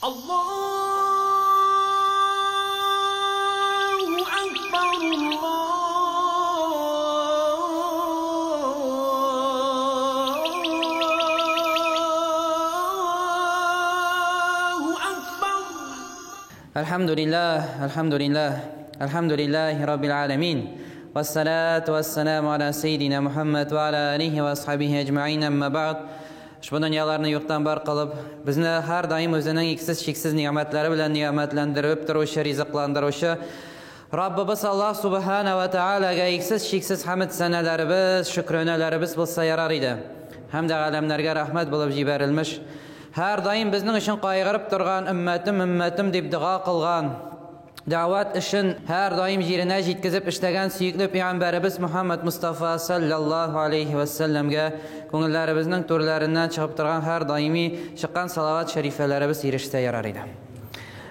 Allahu Akbar, Allahu Akbar. Alhamdulillah, alhamdulillah, alhamdulillahi rabbil alamin. Wassalatu wassalamu ala sayyidina Muhammad wa ala alihi wa ashabihi ajma'in amma ba'd. Ushbu дөньяларны юктан бар кылып, безне һәр даим үзенең иксез-чиксез нигъмәтләре белән нигъмәтләндереп торучы, ризыкландыручы Раббыбыз Аллаһ Субхана ва Таалагә иксез-чиксез хәмд сәнәләребез, шөкранәләребез булса ярар иде. Һәм дә галәмнәргә рәхмәт булып җибәрелмеш, һәр даим безнең өчен кайгырып торган өммәтем, өммәтем дип дога кылган, Дәгъват эшен һәр даим җиренә җиткезеп эшләгән сөекле пәйгамбәребез Мухаммад Мустафа саллаллаһу алейхи ва сәлләмгә күңелләребезнең түрләреннән чыгып торган һәр даими чыккан салават шәрифәләребез ирешсә ярар иде.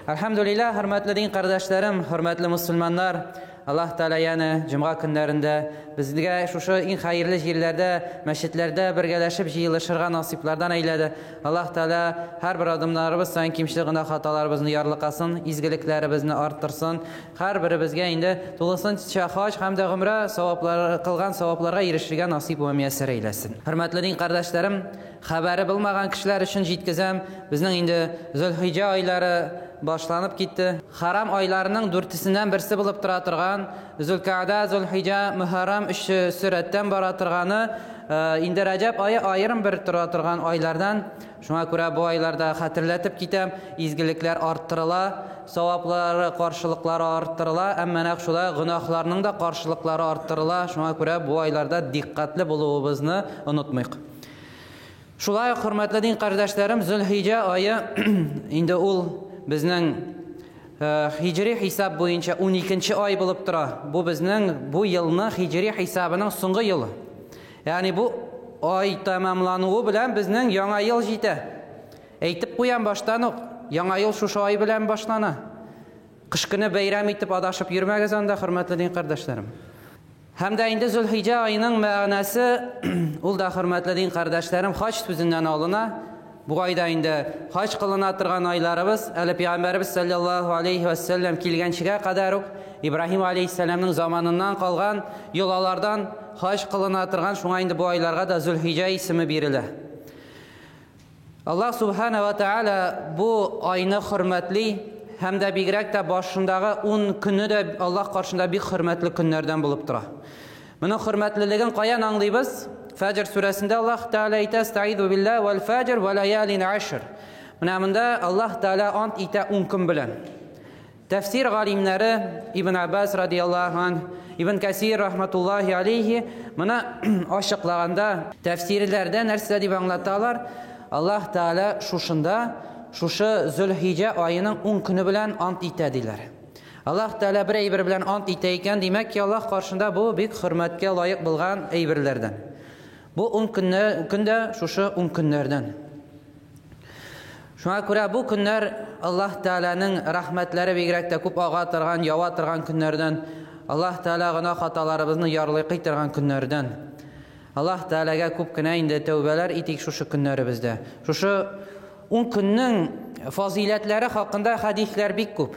Әлхәмдүлилләһ, хөрмәтле дин кардәшләрем, хөрмәтле мусульманнар, Аллаһ Тәгалә янә җомга көннәрендә безгә шушы иң хәерле җирләрдә, мәчетләрдә бергәләшеп җыелышырга насыйплардан әйләде. Аллаһ Тәгалә һәрбер адымнарыбыз саен кимчелек гөнаһ хаталарыбызны ярлыкасын, изгелекләребезне арттырсын. Һәрберебезгә инде тулысынча хаҗ һәм дә гомрә саваплары кылган савапларга ирешергә насыйп вә мияссәр әйләсен. Хөрмәтле дин кардәшләрем, хәбәре булмаган кешеләр өчен җиткезәм, безнең инде Зөлхиҗә айлары башланып китте. Хәрам айларының дүртесеннән берсе булып тора торган Зөлкәгъдә, Зөлхиҗә, Мөхәррәм өчесе рәттән бара торганы, инде Рәҗәб ае аерым бер тора торган айлардан. Шуңа күрә бу айларда хәтерләтеп китәм, изгелекләр арттырыла, саваплары, каршылыклары арттырыла, әмма нәкъ шулай гөнаһларның да каршылыклары арттырыла. Шуңа күрә бу айларда дикъкатьле булуыбызны онытмыйк. Шулай ук, хөрмәтле дин кардәшләрем, Зөлхиҗә ае инде ул безнең хиҗри хисап буенча 12 ай булып тора. Бу безнең бу елны хиҗри хисабының соңгы елы. Ягъни бу ай тәмамлануы белән безнең яңа ел җитә. Әйтеп куям баштан ук, яңа ел шушы ай белән башлана. Кыш көне бәйрәм итеп адашып йөрмәгез анда, хөрмәтле дин кардәшләрем. Һәм дә инде Зөлхиҗә аеның мәгънәсе, ул да, хөрмәтле дин кардәшләрем, хаҗ сүзеннән алына. Бу айда инде хаҗ кылына торган айларыбыз, әле Пәйгамбәребез саллаллаһу алейхи ва сәлләм килгәнчегә кадәр үк Ибраһим алейхиссәламның заманыннан калган йолалардан хаҗ кылына торган, шуңа инде бу айларга да Зөлхиҗә исеме бирелә. Аллаһ Субхана ва Тааля бу айны хөрмәтли һәм дә бигрәк тә башындагы 10 көне дә Аллаһ каршында бик хөрмәтле көннәрдән булып тора. Моның хөрмәтлелеген каян аңлыйбыз? Фәҗр сүрәсендә Аллаһ Тааля әйтә: "Стаиду биллаһ вал фәҗр ва лаялин ашр". Менә монда Аллаһ Тааля ант итә 10 көн белән. Тәфсир галимнәре Ибн Аббас радияллаһу анһ, Ибн Кәсир рахматуллаһи алейхи моны ачыклаганда тәфсирләрдә нәрсә дип аңлаталар? Аллаһ Тәгалә шушында шушы Зөлхиҗә аеның 10 көне белән ант итә диләр. Аллаһ Тәгалә бер әйбер белән ант итә икән, димәк ки, Аллаһ каршында бу бик хөрмәткә лаек булган әйберләрдән. Бу 10 көнне көндә шушы 10 көннәрдән. Шуңа күрә бу көннәр Аллаһ Тәгаләнең рәхмәтләре бигрәк тә күп ага торган, ява торган көннәрдән. Аллаһ Тәгалә гөнаһ хаталарыбызны ярлыкый торган көннәрдән. Аллаһ Тәгаләгә күп кенә инде тәүбәләр итик шушы көннәребездә. Шушы ун көннең фазыйләтләре хакында хәдисләр бик күп.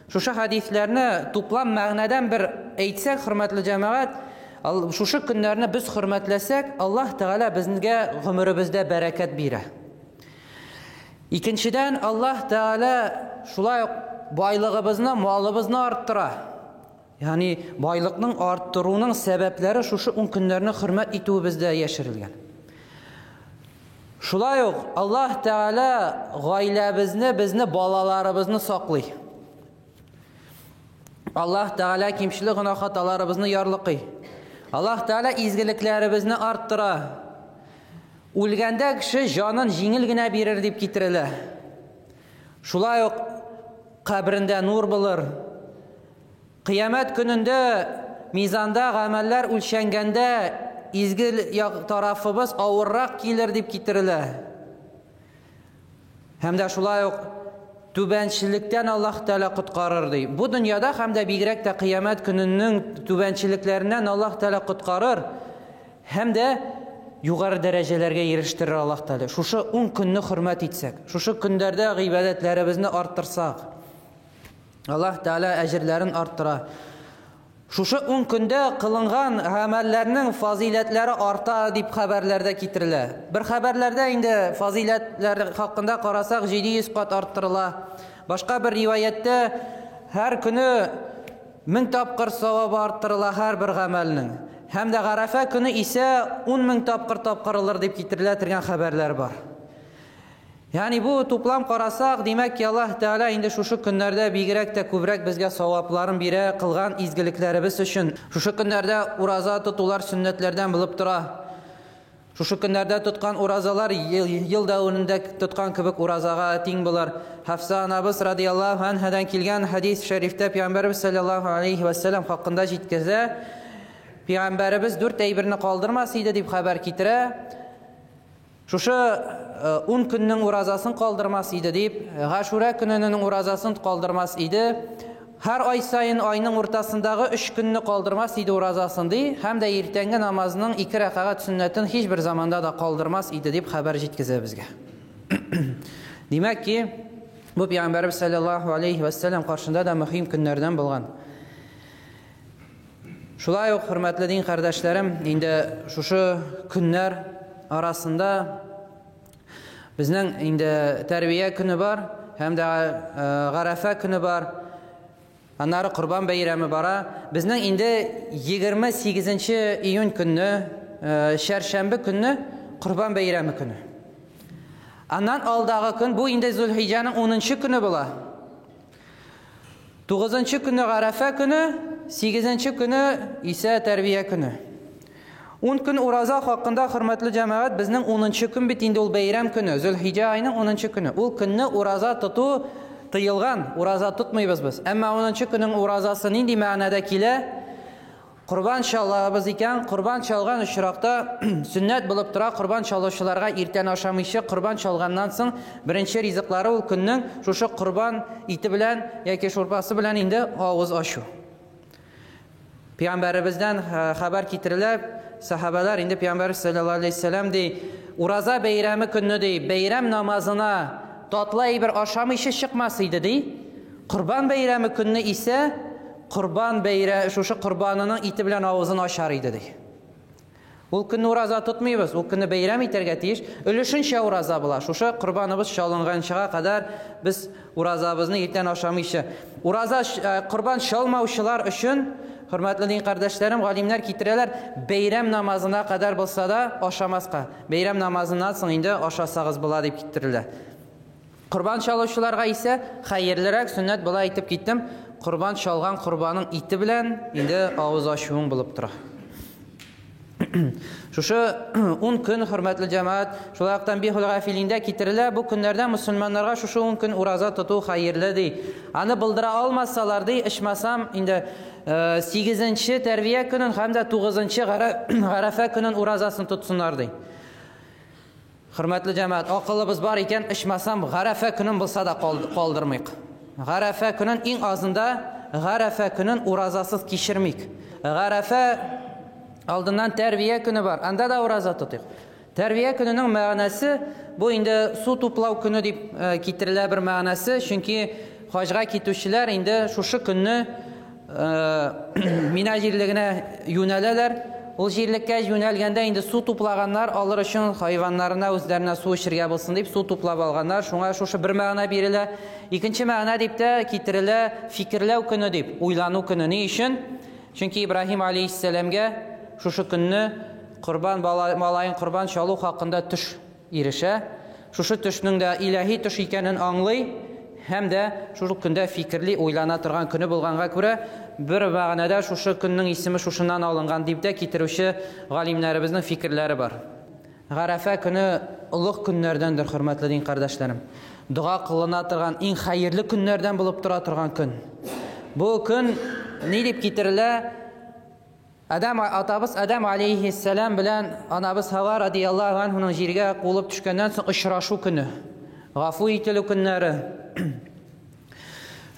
Шушы хәдисләрне туплам мәгънәдән бер әйтсәк, хөрмәтле җәмәгать, шушы көннәрне без хөрмәтләсәк, Аллаһ Тәгалә безгә гомеребездә бәрәкәт бирә. Икенчедән, Аллаһ Тәгалә шулай ук байлыгыбызны, малыбызны арттыра. Ягъни байлыкның арттыруның сәбәпләре шушы ун көннәрне хөрмәт итүебездә яшерелгән. Шулай ук Аллаһ Тәгалә гаиләбезне, безне, балаларыбызны саклый. Аллаһ Тәгалә кимчелек гөнаһ хаталарыбызны ярлыкый. Аллаһ Тәгалә изгелекләребезне арттыра. Үлгәндә кеше җанын җиңел генә бирер дип китерелә. Шулай ук каберендә нур булыр. Кыямәт көнендә мизанда гамәлләр үлчәнгәндә изге як тарафыбыз авыррак килер дип китерелә. Һәм дә шулай ук түбәнчелектән Аллаһ Тәгалә коткарыр ди. Бу дөньяда һәм дә бигрәк тә кыямәт көненең түбәнчелекләреннән Аллаһ Тәгалә коткарыр. Һәм дә югары дәрәҗәләргә ирештерер Аллаһ Тәгалә. Шушы 10 көнне хөрмәт итсәк, шушы көннәрдә гыйбадәтләребезне арттырсак, Аллаһ Тәгалә әҗерләрен арттыра. Шушы 10 көндә кылынган гамәлләрнең фазыйләтләре арта дип хәбәрләрдә китерелә. Бер хәбәрләрдә инде фазыйләтләр хакында карасак 700 кат арттырыла. Башка бер риваятьтә һәр көне 1000 тапкыр савабы арттырыла һәрбер гамәлнең. Һәм дә Гарәфә көне исә 10 мең тапкыр тапкырылыр дип китерелә торган хәбәрләр бар. Ягъни бу туплам карасак, димәк ки, Аллаһ Тәгалә инде шушы көннәрдә бигрәк тә күбрәк безгә савапларын бирә кылган изгелекләребез өчен. Шушы көннәрдә ураза тотулар сөннәтләрдән булып тора. Шушы көннәрдә тоткан уразалар ел, ел дәверендә тоткан кебек уразага тиң булыр. Хафса анабыз радияллаһу анһадан килгән хәдис шәрифтә Пәйгамбәребез саллаллаһу алейхи вә сәлләм хакында җиткезә. Пәйгамбәребез дүрт әйберне калдырмас иде дип хәбәр китерә. Шушы 10 көннең уразасын калдырмас иде дип, Гашурә көненең уразасын калдырмас иде. Һәр ай саен айның уртасындагы 3 көнне калдырмас иде уразасын ди, һәм дә иртәнге намазның 2 рәкәгать сөннәтен һичбер заманда да калдырмас иде дип хәбәр җиткезә безгә. Димәк ки, бу Пәйгамбәребез саллаллаһу алейхи ва саллям каршында да мөһим көннәрдән булган. Шулай ук, хөрмәтле дин кардәшләрем, инде шушы көннәр арасында безнең инде тәрбия көне бар, һәм дә э, Гарәфә көне бар. Аннары Корбан бәйрәме бара. Безнең инде 28 июнь көнне, э, чәршәмбе көнне Корбан бәйрәме көне. Аннан алдагы көн бу инде Зулхиҗаның 10 көне була. Тугызынчы көне Гарәфә көне, сигезенче көне исә тәрбия көне. Ун көн ураза хакында, хөрмәтле җәмәгать, безнең унынчы көн бит инде ул бәйрәм көне, Зөлхиҗә аеның унынчы көне. Ул көнне ураза тоту тыелган, ураза тотмыйбыз без. Әмма унынчы көннең уразасы нинди мәгънәдә килә? Корбан чалабыз икән, корбан чалган очракта сөннәт булып тора, корбан чалучыларга иртән ашамыйча, корбан чалганнан соң беренче ризыклары ул көннең шушы корбан ите белән яки шурпасы белән инде авыз ачу. Пәйгамбәребездән э, хәбәр китерелә, сахабалар инде Пәйгамбәр саллаллаһу алейһи вәсәлләм ди, ураза бәйрәме көнне ди, бәйрәм намазына татлы әйбер ашамыйча чыкмас иде ди. Корбан бәйрәме көнне исә корбан бәйрә шушы корбанының ите белән авызын ачар иде ди. Ул көнне ураза тотмыйбыз, ул көнне бәйрәм итәргә тиеш. Өлешенчә ураза була. Шушы корбаныбыз чалынганчыга кадәр без уразабызны иртән ашамыйча. Ураза э, корбан чалмаучылар өчен, хөрмәтле дин кардәшләрем, галимнәр китерәләр, бәйрәм намазына кадәр булса да ашамаска. Бәйрәм намазыннан соң инде ашасагыз була дип китерелә. Корбан чалучыларга исә хәерлерәк сөннәт була әйтеп киттем, корбан чалган корбанның ите белән инде авыз ачуың булып тора. Шушы 10 көн, хөрмәтле җәмәгать, шулай ук Танбихул Гафилиндә китерелә, бу көннәрдә мөселманнарга шушы 10 көн ураза тоту хәерле ди. Аны булдыра алмасалар ди, ичмасам инде 8-нче тәрбия көнен һәм дә 9-нчы Гарәфә көнен уразасын тотсыннар ди. Хөрмәтле җәмәгать, акылыбыз бар икән, ичмасам, Гарәфә көнен булса да калдырмыйк. Гарәфә көнен иң азында Гарәфә көнен уразасыз кичермик. Гарәфә алдыннан тәрбия көне бар, анда да ураза тотыйк. Тәрбия көненең мәгънәсе бу инде су туплау көне дип э, китерелә бер мәгънәсе, чөнки хаҗга китүчеләр инде шушы көнне Мина җирлегенә юнәләләр. Ул җирлеккә юнәлгәндә инде су туплаганнар, алыр өчен хайваннарына үзләренә су эчергә булсын дип су туплап алганнар. Шуңа шушы бер мәгънә бирелә. Икенче мәгънә дип тә китерелә фикерләү көне дип, уйлану көне. Ни өчен? Чөнки Ибраһим алейһиссәламгә шушы көнне корбан малаен корбан чалу хакында төш ирешә. Шушы төшнең дә илаһи төш икәнен аңлый һәм дә шул көндә фикерли, уйлана торган көне булганга күрә, бер мәгънәдә шушы көннең исеме шушыннан алынган дип тә китерүче галимнәребезнең фикерләре бар. Гарәфә көне олуг көннәрдәндер, хөрмәтле дин кардәшләрем. Дога кылына торган иң хәерле көннәрдән булып тора торган көн. Бу көн ни дип китерелә? Адәм атабыз Адәм алейһиссәлам белән анабыз Һава радияллаһу анһуның җиргә куылып төшкәннән соң очрашу көне. Гафу ителү көннәре.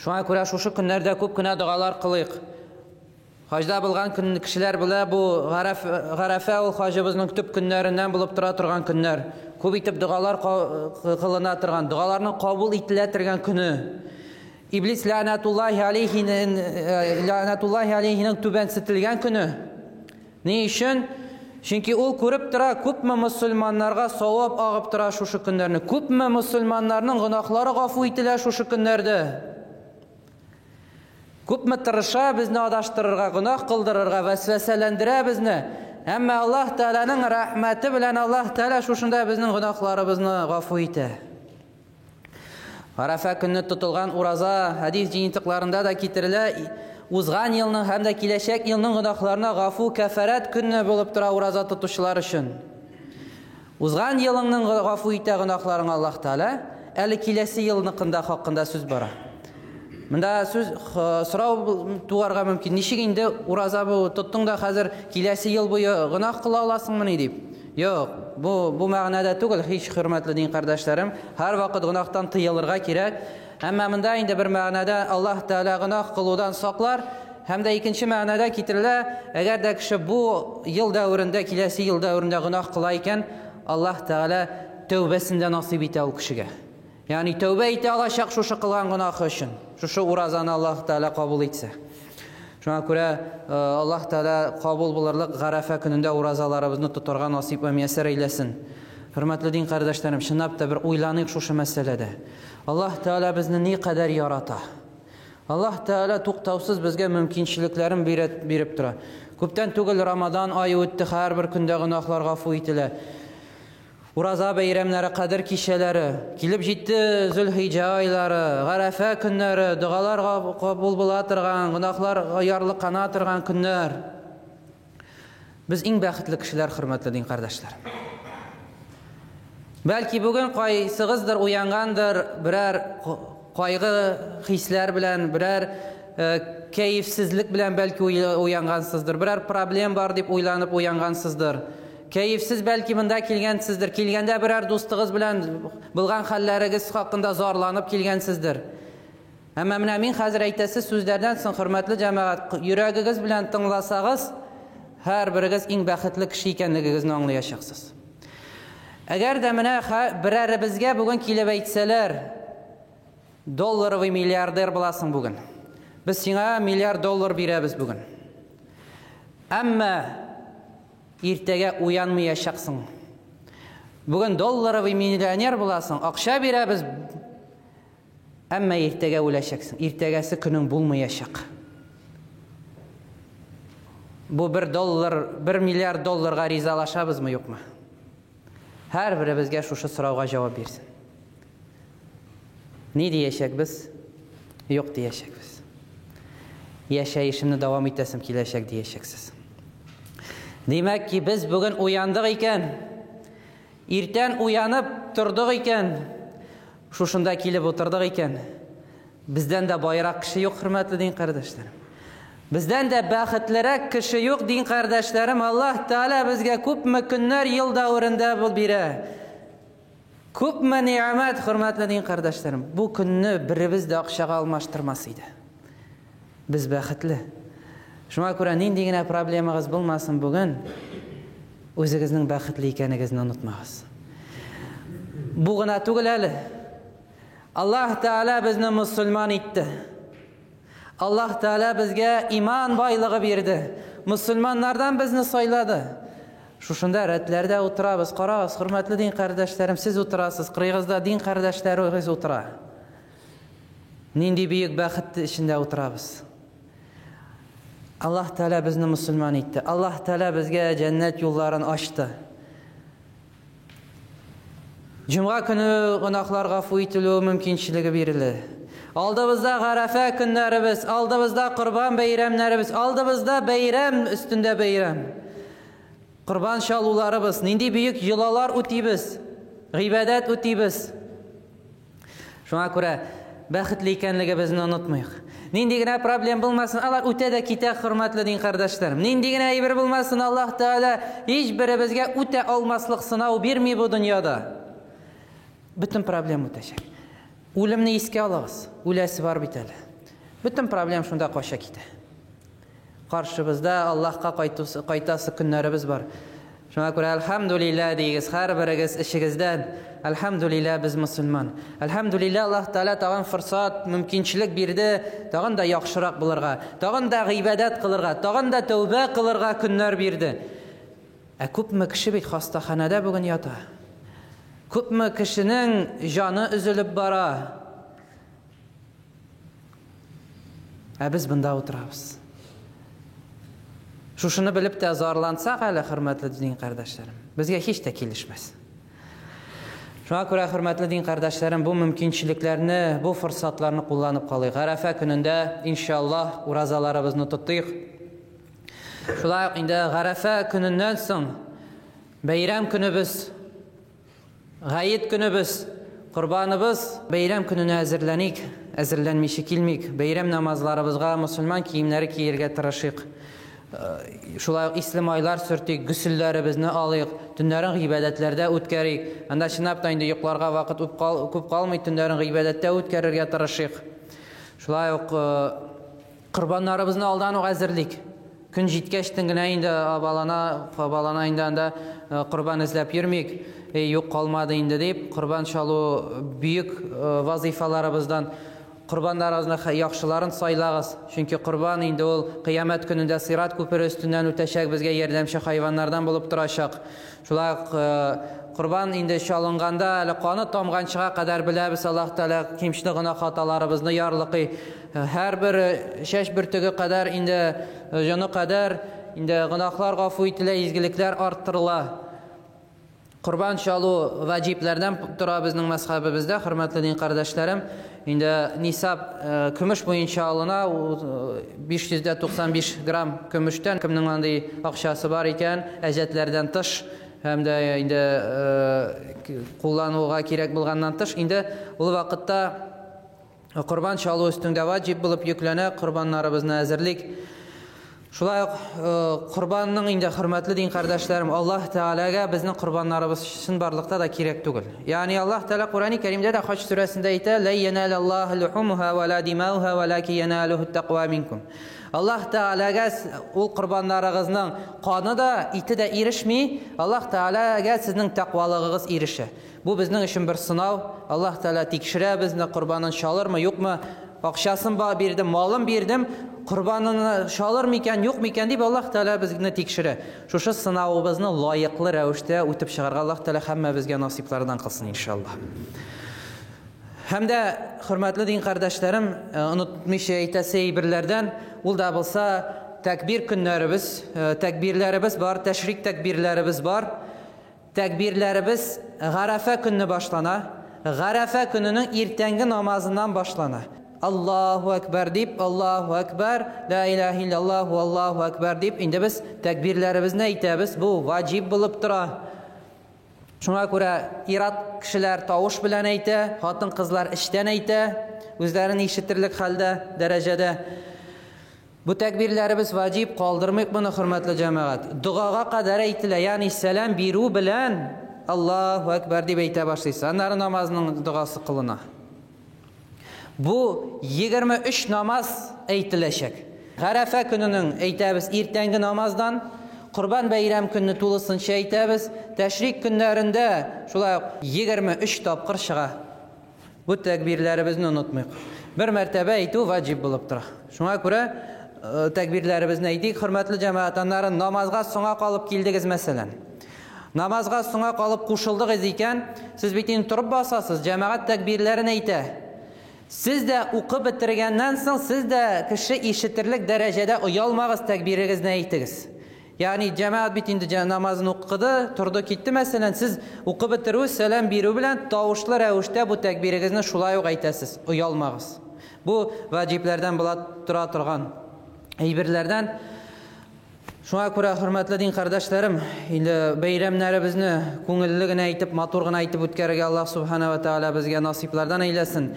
Шуңа күрә шушы көннәрдә күп кенә догалар кылыйк. Хаҗда булган көн кешеләр белә, бу Гарәф, Гарәфә ул хаҗыбызның төп көннәреннән булып тора торган көннәр. Күп итеп догалар кылына торган, догаларның кабул ителә торган көне. Иблис ләнәтуллаһи алейһинең ләнәтуллаһи алейһинең түбәнсетелгән көне. Ни өчен? Чөнки ул күреп тора, күпме мөселманнарга савап агып тора шушы көннәрне. Күпме мөселманнарның гөнаһлары гафу ителә шушы көннәрдә. Күпме тырыша безне адаштырырга, гөнаһ кылдырырга, вәсвәсәләндерә безне. Әмма Аллаһ Тәгаләнең рәхмәте белән Аллаһ Тәгалә шушында безнең гөнаһларыбызны гафу итә. Арафа көнне тотылган ураза хәдис җыентыкларында да китерелә, узган елның һәм дә киләчәк елның гөнаһларына гафу, кәфәрәт көне булып тора ураза тотучылар өчен. Узган елыңның гафу итә гөнаһларың Аллаһ Тәгалә, әле киләсе елныкында хакында сүз бара. Монда сүз сорау туарга мөмкин. Ничек инде ураза бу тоттың да хәзер киләсе ел буе гөнаһ кыла аласыңмыни дип. Юк, бу бу мәгънәдә түгел, һич хөрмәтле дин кардәшләрем. Һәрвакыт гөнаһтан тыелырга кирәк. Әмма монда инде бер мәгънәдә Аллаһ Тәгалә гөнаһ кылудан саклар. Һәм дә икенче мәгънәдә китерелә, әгәр дә кеше бу ел дәверендә, киләсе ел дәверендә гөнаһ кыла икән, Аллаһ Тәгалә тәүбәсен дә насыйп итә ул кешегә. Ягъни тәүбә итә алачак шушы кылган гөнаһы өчен. Шушы уразаны Аллаһ Тәгалә кабул итсә. Шуңа күрә э, Аллаһ Тәгалә кабул булырлык Гарәфә көнендә уразаларыбызны тотарга насыйп вә мияссәр әйләсен. Хөрмәтле дин кардәшләрем, чынлап та бер уйланыйк шушы мәсьәләдә. Аллаһ Тәгалә безне никадәр ярата. Аллаһ Тәгалә туктаусыз безгә мөмкинчелекләрен биреп тора. Күптән түгел Рамадан ае үтте, һәрбер көндә гөнаһлар гафу ителә. Ураза бәйрәмнәре, кадер кичәләре, килеп җитте Зөлхиҗә айлары, Гарәфә көннәре, догалар кабул була торган, гөнаһлар ярлыкана торган көннәр. Без иң бәхетле кешеләр, хөрмәтле дин кардәшләр. Бәлки бүген кайсыгыздыр уянгандыр, берәр кайгы хисләр белән, берәр э, кәефсезлек белән бәлки уянгансыздыр, берәр проблем бар дип уйланып уянгансыздыр. Кәефсез бәлки монда килгәнсездер, килгәндә берәр дустыгыз белән булган хәлләрегез хакында зарланып килгәнсездер. Әмма менә мин хәзер әйтәсе сүзләрдән соң, хөрмәтле җәмәгать, йөрәгегез белән тыңласагыз, һәрберегез иң бәхетле кеше икәнлегегезне аңлаячаксыз. Әгәр дә менә берәребезгә бүген килеп әйтсәләр, долларовый миллиардер буласың бүген. Без сиңа миллиард доллар бирәбез бүген. Әмма иртәгә уянмыячаксың. Бүген долларовый миллионер буласың, акча бирәбез, Әмма иртәгә үләчәксең, иртәгәсе көнең булмаячак. Бу бер доллар, бер миллиард долларга ризалашабызмы, юкмы? Һәрберебезгә шушы сорауга җавап бирсен. Ни диячәкбез? Юк диячәкбез. Яшәешемне дәвам итәсем киләчәк диячәксез. Димәк ки, без бүген уяндык икән, Иртән уянып тордык икән, шушында килеп утырдык икән, бездән дә байрак кеше юк, хөрмәтле дин кардәшләрем. Бездән дә бәхетлерәк кеше юк, дин кардәшләрем. Аллаһ Тәгалә безгә күпме көннәр ел дәверендә бу бирә. Күпме ни'мәт, хөрмәтле дин кардәшләрем. Бу көнне беребез дә акчага алмаштырмас иде. Без бәхетле. Шуңа күрә нинди генә проблемагыз булмасын бүген, үзегезнең бәхетле икәнегезне онытмагыз. Бу гына түгел әле. Аллаһ Тәгалә безне мөселман итте. Аллаһ Тәгалә безгә иман байлыгы бирде. Мөселманнардан безне сайлады. Шушында рәтләрдә утырабыз. Карагыз, хөрмәтле дин кардәшләрем, сез утырасыз, кырыегызда дин кардәшләрегез утыра. Нинди бөек бәхет эчендә утырабыз. Аллаһ Тәгалә безне мөселман итте. Аллаһ Тәгалә безгә җәннәт юлларын ачты. Җомга көне гөнаһлар гафу ителү мөмкинчелеге бирелде. Алдыбызда Гарәфә көннәребез, алдыбызда Корбан бәйрәмнәребез, алдыбызда бәйрәм өстендә бәйрәм. Корбан чалуларыбыз, нинди бөек йолалар үтибез, гыйбадәт үтибез. Шуңа күрә бәхетле икәнлегебезне онытмыйк. Нинди генә проблем булмасын, алар үтә дә китә, хөрмәтле дин кардәшләрем. Нинди генә әйбер булмасын, Аллаһ Тәгалә һич беребезгә үтә алмаслык сынау бирми бу дөньяда. Бөтен проблем үтәчәк. Үлемне искә алыгыз. Үләсе бар бит әле. Бөтен проблем шунда кача китә. Каршыбызда Аллаһка кайтасы көннәребез бар. Шуңа күрә әлхәмдүлилләһ диегез һәрберегез эчегездән. Әлхәмдүлилләһ, без мөселман. Әлхәмдүлилләһ, Аллаһ Тәгалә тагын форсат, мөмкинчелек бирде, тагын да яхшырак булырга, тагын да гыйбадәт кылырга, тагын да тәүбә кылырга көннәр бирде. Ә күпме кеше бит хастаханәдә бүген ята. Күпме кешенең җаны өзелеп бара. Ә без бында утырабыз. Шушыны белеп тә зарлансак әле, хөрмәтле дин кардәшләрем, безгә һич тә килешмәс. Шуңа күрә, хөрмәтле дин кардәшләрем, бу мөмкинчелекләрне, бу форсатларны кулланып калыйк. Гарәфә көнендә, иншаллаһ, уразаларыбызны тотыйк. Шулай ук инде Гарәфә көненнән соң бәйрәм көнебез Гает көнебез, корбаныбыз. Бәйрәм көненә әзерләник, әзерләнмичә килмик. Бәйрәм намазларыбызга мосылман киемнәре киергә тырышыйк. Шулай ук исле майлар сөртик, гөселләребезне алыйк, төннәрен гыйбадәтләрдә үткәрик. Анда чынлап та инде йокларга вакыт күп калмый, төннәрен гыйбадәттә үткәрергә тырышыйк. Шулай ук корбаннарыбызны алдан ук әзерлик. Көн җиткәчтен генә инде абалана, кабалана инде анда э, корбан эзләп йөрмик. Эй, юк калмады инде дип, корбан чалу бөек э, вазыйфаларыбыздан. Корбаннарыгызны яхшыларын сайлагыз. Чөнки корбан инде ул кыямәт көнендә сират күпере өстеннән үтәчәк, безгә ярдәмче хайваннардан булып торачак. Шулай ук э, корбан инде чалынганда әле каны тамганчыга кадәр беләбез, Аллаһ Тәгалә кимчелек гөнаһ хаталарыбызны ярлыкый. Һәрбер чәч бөртеге кадәр инде җаны кадәр инде гөнаһлар гафу ителә, изгелекләр арттырыла. Корбан чалу ваҗибләрдән тора безнең мәзхәбебездә, хөрмәтле дин кардәшләрем. Инде нисаб көмеш буенча алына, 595 грамм көмештән кемнең андый акчасы бар икән, әҗәтләрдән тыш һәм дә инде куллануга кирәк булганнан тыш, инде ул вакытта Корбан чалу өстеңдә ваҗиб булып йөкләнә, корбаннарыбызны әзерлик. Шулай ук э, корбанның инде хөрмәтле дин кардәшләрем, Аллаһ Тәгаләгә безнең корбаннарыбыз чынбарлыкта да кирәк түгел. Ягъни Аллаһ Тәгалә Курани Кәримдә дә Хаҗ сүрәсендә әйтә: "Ла яналаллаһу лухумуха ва ла димауха валаки яналуху тaqва минкум." Аллаһ Тәгаләгә ул корбаннарыгызның каны да, ите дә ирешми, Аллаһ Тәгаләгә сезнең тәкъвалыгыгыз ирешә. Бу безнең өчен бер сынау. Аллаһ Тәгалә тикшерә безне, корбанын чалырмы, юкмы? Акчасын ба бирдем, малын бирдем, корбанын чалыр микән, юк микән дип Аллаһ Тәгалә безне тикшерә. Шушы сынавыбызны лаеклы рәвештә үтеп чыгарга Аллаһ Тәгалә һәммәбезгә насыйплардан кылсын, иншаллаһ. Һәм дә, хөрмәтле дин кардәшләрем, э, онытмыйча әйтәсе әйберләрдән, ул да булса тәкбир көннәребез, э, тәкбирләребез бар, тәшрик тәкбирләребез бар. Тәкбирләребез Гарәфә көнне башлана. Гарәфә көненең иртәнге намазыннан башлана. Аллаһу әкбәр дип, Аллаһу әкбәр, ла илаһа илляллаһу, Аллаһу әкбәр дип, инде без тәкбирләребезне әйтәбез. Бу ваҗиб булып тора. Шуңа күрә ир-ат кешеләр тавыш белән әйтә, хатын-кызлар эчтән әйтә, үзләрен ишетерлек хәлдә, дәрәҗәдә. Бу тәкбирләребез ваҗиб, калдырмыйк моны, хөрмәтле җәмәгать. Догага кадәр әйтелә, ягъни сәлам бирү белән Аллаһу әкбәр дип әйтә башлыйсыз. Аннары намазның догасы кылына. Бу 23 намаз әйтеләчәк. Гарәфә көненең әйтәбез иртәнге намаздан, Корбан бәйрәм көнне тулысынча әйтәбез, тәшрик көннәрендә шулай ук 23 тапкыр чыга. Бу тәкбирләребезне онытмыйк. Бер мәртәбә әйтү ваҗиб булып тора. Шуңа күрә э, тәкбирләребезне әйтик, хөрмәтле җәмәгать, аннары намазга соңа калып килдегез мәсәлән. Намазга соңа калып кушылдыгыз икән, сез бит инде торып басасыз, җәмәгать тәкбирләрен әйтә. Сез дә укып бетергәннән соң, сез дә кеше ишетерлек дәрәҗәдә оялмагыз, тәкбирегезне әйтегез. Ягъни җәмәгать бит инде намазын укыды, торды, китте, мәсәлән, сез укып бетерү, сәлам бирү белән тавышлы рәвештә бу тәкбирегезне шулай ук әйтәсез, оялмагыз. Бу ваҗибләрдән була тора торган әйберләрдән. Шуңа күрә, хөрмәтле дин кардәшләрем, инде бәйрәмнәребезне күңелле генә итеп, матур гына итеп үткәрергә Аллаһ субхана ва тааля безгә насыйплардан әйләсен.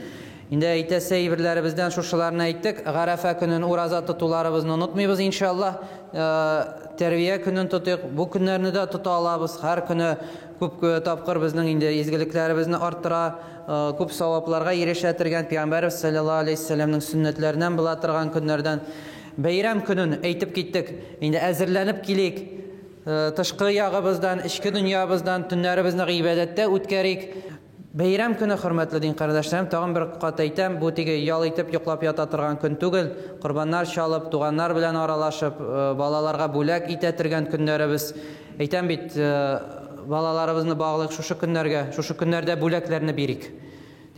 Инде әйтәсе әйберләребездән шушыларны әйттек. Гарәфә көнен ураза тотуларыбызны онытмыйбыз, иншаллаһ. Э, тәрбия көнен тотыйк. Бу көннәрне дә тота алабыз. Һәр көне күп э, тапкыр безнең инде изгелекләребезне арттыра, э, күп савапларга ирешә торган Пәйгамбәрбез саллаллаһу алейһи вәсәлләмнең сөннәтләреннән була торган көннәрдән. Бәйрәм көнен әйтеп киттек. Инде әзерләнеп килик. Тышкы ягыбыздан, эчке дөньябыздан төннәребезне гыйбадәттә үткәрик. Бәйрәм көне, хөрмәтле дин кардәшләрем, тагын бер кат әйтәм, бу теге ял итеп йоклап ята торган көн түгел. Корбаннар чалып, туганнар белән аралашып, балаларга бүләк итә торган көннәребез. Әйтәм бит, балаларыбызны баглыйк шушы көннәргә, шушы көннәрдә бүләкләрне бирик.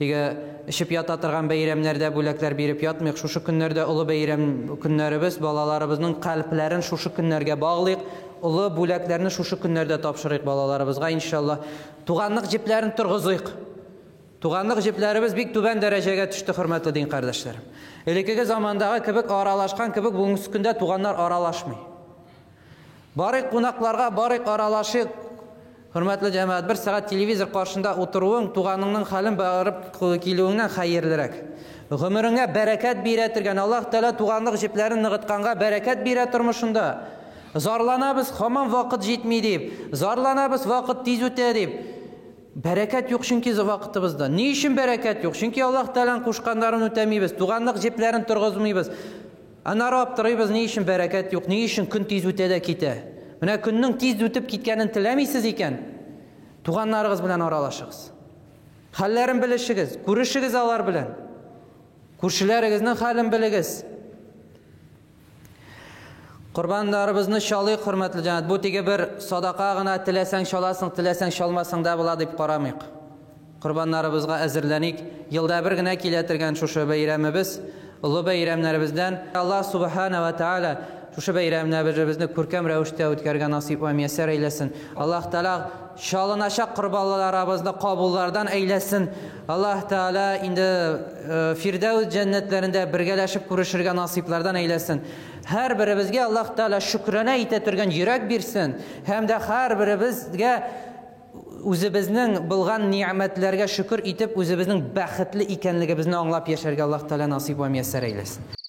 Теге эчеп ята торган бәйрәмнәрдә бүләкләр биреп ятмыйк. Шушы көннәрдә олы бәйрәм көннәребез, балаларыбызның кальпләрен шушы көннәргә баглыйк. Олы бүләкләрне шушы көннәрдә тапшырыйк балаларыбызга, иншалла. Туганлык җепләрен торгызыйк. Туганлык җепләребез бик түбән дәрәҗәгә төште, хөрмәтле дин кардәшләрем. Элеккеге замандагы кебек аралашкан кебек бүгенге көндә туганнар аралашмый. Барыйк кунакларга, барыйк аралашыйк. Хөрмәтле җәмәгать, бер сәгать телевизор каршында утыруың туганыңның хәлен барып килүеңнән хәерлерәк. Гомереңә бәрәкәт бирә торган Аллаһ Тәгалә туганлык җепләрен ныгытканга бәрәкәт бирә тормышында. Зарланабыз, һаман вакыт җитми дип. Зарланабыз, вакыт тиз үтә дип. Бәрәкәт юк чөнки вакытыбызда. Ни өчен бәрәкәт юк? Чөнки Аллаһ Тәгаләнең кушканнарын үтәмибез, туганлык җепләрен торгызмыйбыз. Аннары аптырыйбыз, ни өчен бәрәкәт юк, ни өчен көн тиз үтә дә китә. Менә көннең тиз үтеп киткәнен теләмисез икән, туганнарыгыз белән аралашыгыз. Хәлләрен белешегез, күрешегез алар белән. Күршеләрегезнең хәлен белегез. Корбаннарыбызны чалыйк, хөрмәтле җәмәгать. Бу теге бер садака гына, теләсәң чаласың, теләсәң чалмасаң да була дип карамыйк. Корбаннарыбызга әзерләник. Елда бер генә килә торган шушы бәйрәмебез, олы бәйрәмнәребездән Аллаһ субхана ва тааля шушы бәйрәмнәребезне күркәм рәвештә үткәрергә насыйп вә мияссәр әйләсен. Аллаһ Тааля чалыначак корбаннарыбызны кабуллардан әйләсен. Аллаһ Тааля инде Фирдәүс җәннәтләрендә бергәләшеп күрешергә насыйплардан әйләсен. Һәр беребезгә Аллаһ Тааля шөкранә итә торган йөрәк бирсен һәм дә һәр беребезгә үзебезнең булган ни'мәтләргә шөкер итеп, үзебезнең бәхетле икәнлегебезне аңлап яшәргә Аллаһ Тааля насыйп вә мияссәр әйләсен.